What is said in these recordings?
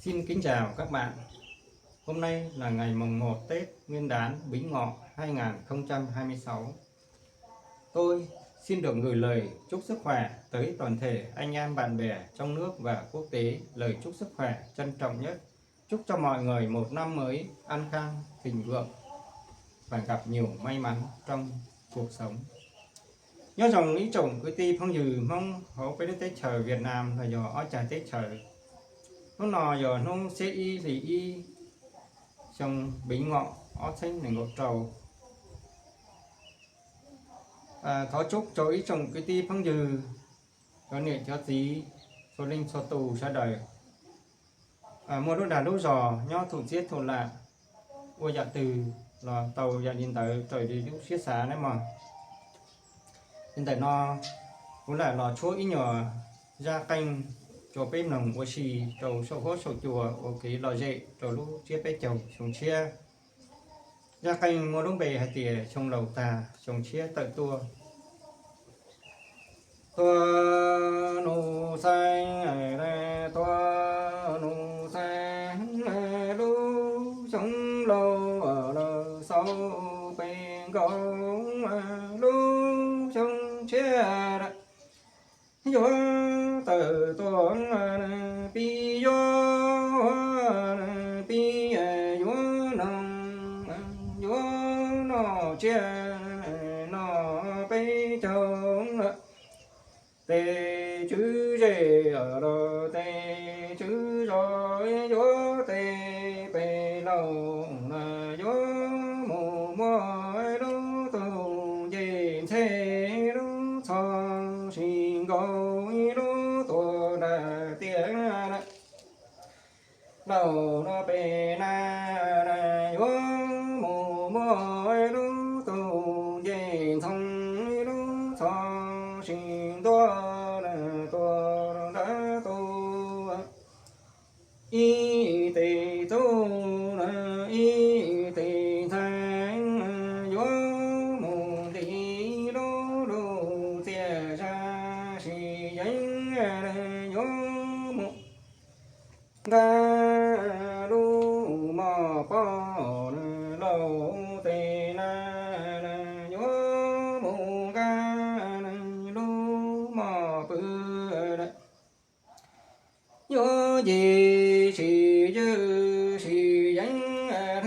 Xin kính chào các bạn. Hôm nay là ngày mùng một Tết Nguyên đán Bính Ngọ hai ngàn không trăm hai mươi sáu. Tôi xin được gửi lời chúc sức khỏe tới toàn thể anh em bạn bè trong nước và quốc tế. Lời chúc sức khỏe trân trọng nhất. Chúc cho mọi người một năm mới an khang, thịnh vượng và gặp nhiều may mắn trong cuộc sống. Nyob zoo ib tsoom kwv tij phooj ywg Hmoob hauv peb lub teb chaws Việt Nam los yog ob cag teb chaws. Hnub no yog hnub xiab ib hli ib, xyoo Bính Ngọ ob txheeb nees nkaum rau. Thov chúc rau ib tsoom kwv tij phooj ywg, cov niam cov txiv, txhua leej txhua tus sawv daws muaj lub dag lub zog nyob thoob txhia thoob laj, ua yam twg los tau yam li ntawd raws li lub siab xav nawb mog. Li ntawm no kuv lam los tshuab ib nyuag zaj qeej rau peb mloog ua si rau saum huab saum cua ua kev lom zem rau lub tsiab peb caug xyoo tshiab. Zaj qeej muaj lub npe hais tias xyoo laus tag xyoo tshiab tawm tuaj. Tuaj nus xeeb, tuaj nus xeeb, lub xyoo laus lawm xaus pes nkaus, lub xyoo tshiab yuav tawm tuaj, pib yuav, pib yuav noog, yuav noj tsiaj noj peb caug. Tes tswv zej los tes tswv zos, yuav tes pem laus na, yuav mus muaj lub tug ncej ntxhe, lub txho si nkaus, lub tuam nram tiaj na. Laus no pem na, yuav mus muaj lub tug ncej ntxhoo, lub txho si ntua, tuaj nrad tuaj. Ib tes tub, ib tes ntxhais, yuav mus nti lub lub txiaj zaj sis yeeb, yuav mus nqa lub mos poj laus tes na, yuav mus nqa lub mos pw. Yuav nce sis ywj sis yeeb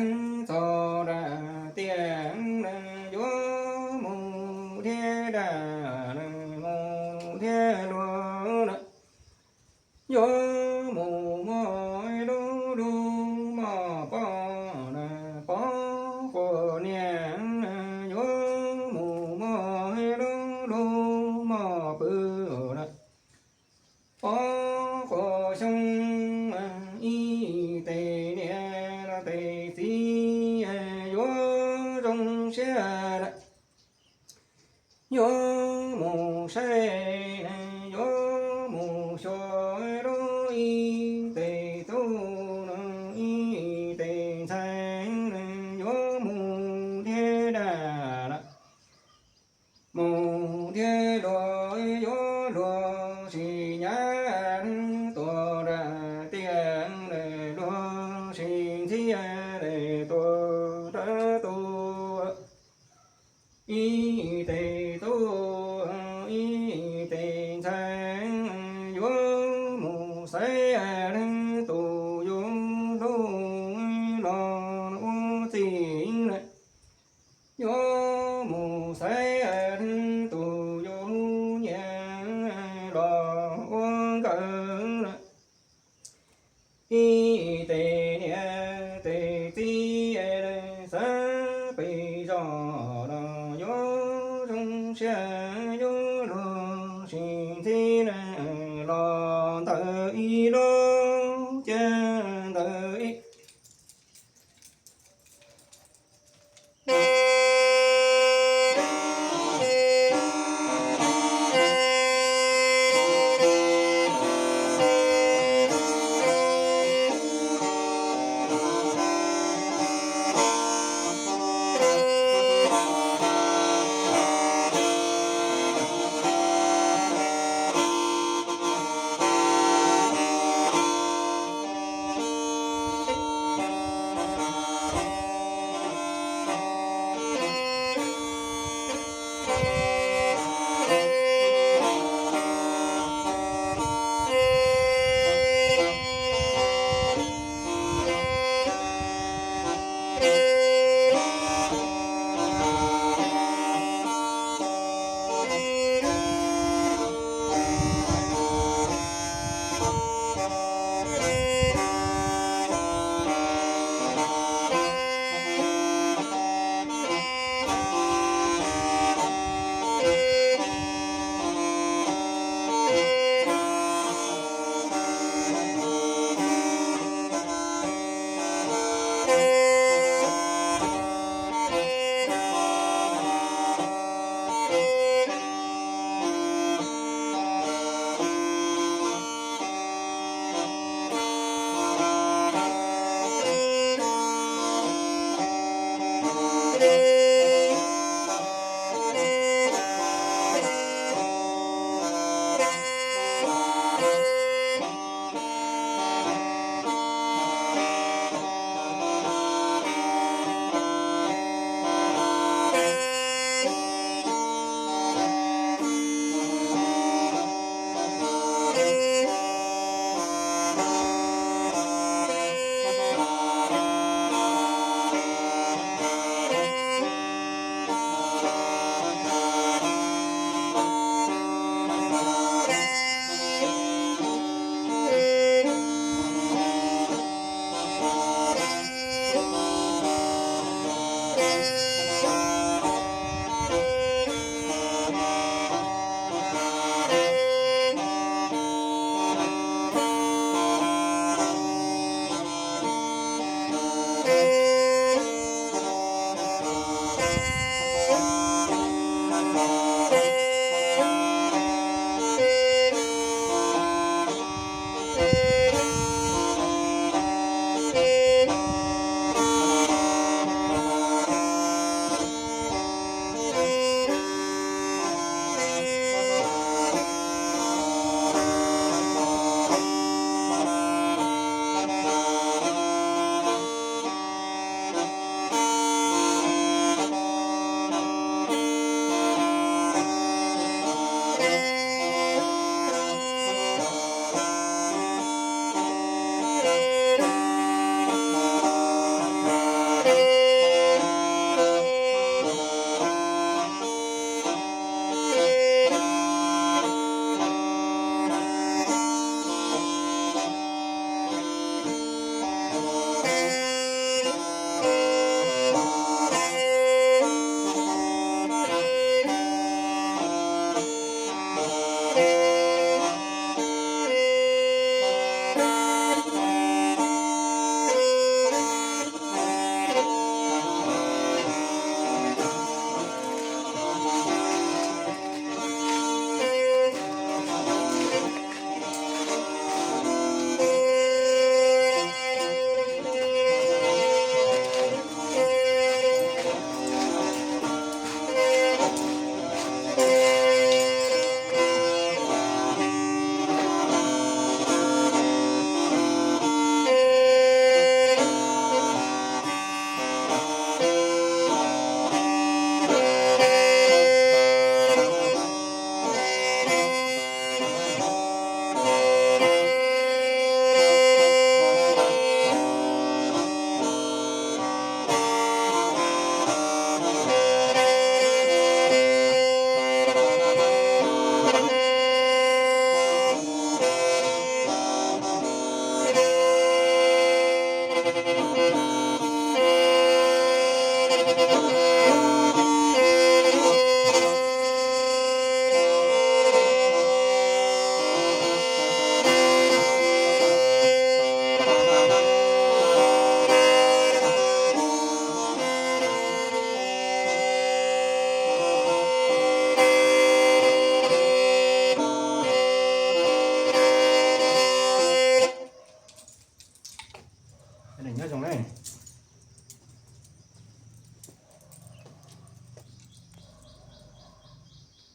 txog nram tiaj, yuav mus thiab dag, mus thiab luag na. Yuav mus muaj lub lub mos poj na, pov quas niam, yuav mus muaj lub lub mos pw na. Pov quas xyoo, ib tes niam tes txiv, yuav zoo siab lawm. Yuav mus saib, yuav mus xyuas lub ib tes tub, ib tes ntxhais, yuav mus thiab dag lawm. Mus thiab luag, yuav luag sis nyab tuaj nram tiaj, luag sis ntxhiab tuaj nrad tuaj. Ib tes tub, ib tes ntxhais, yuav mus xaiv leej tus yus hlub los ua txij na. Yuav mus xaiv leej tus yus nyiam los ua nkawm na. Ib tes niam tes txiv, xav pem zos los yuav zoo siab, yuav luag sis ntxhiab los ntawm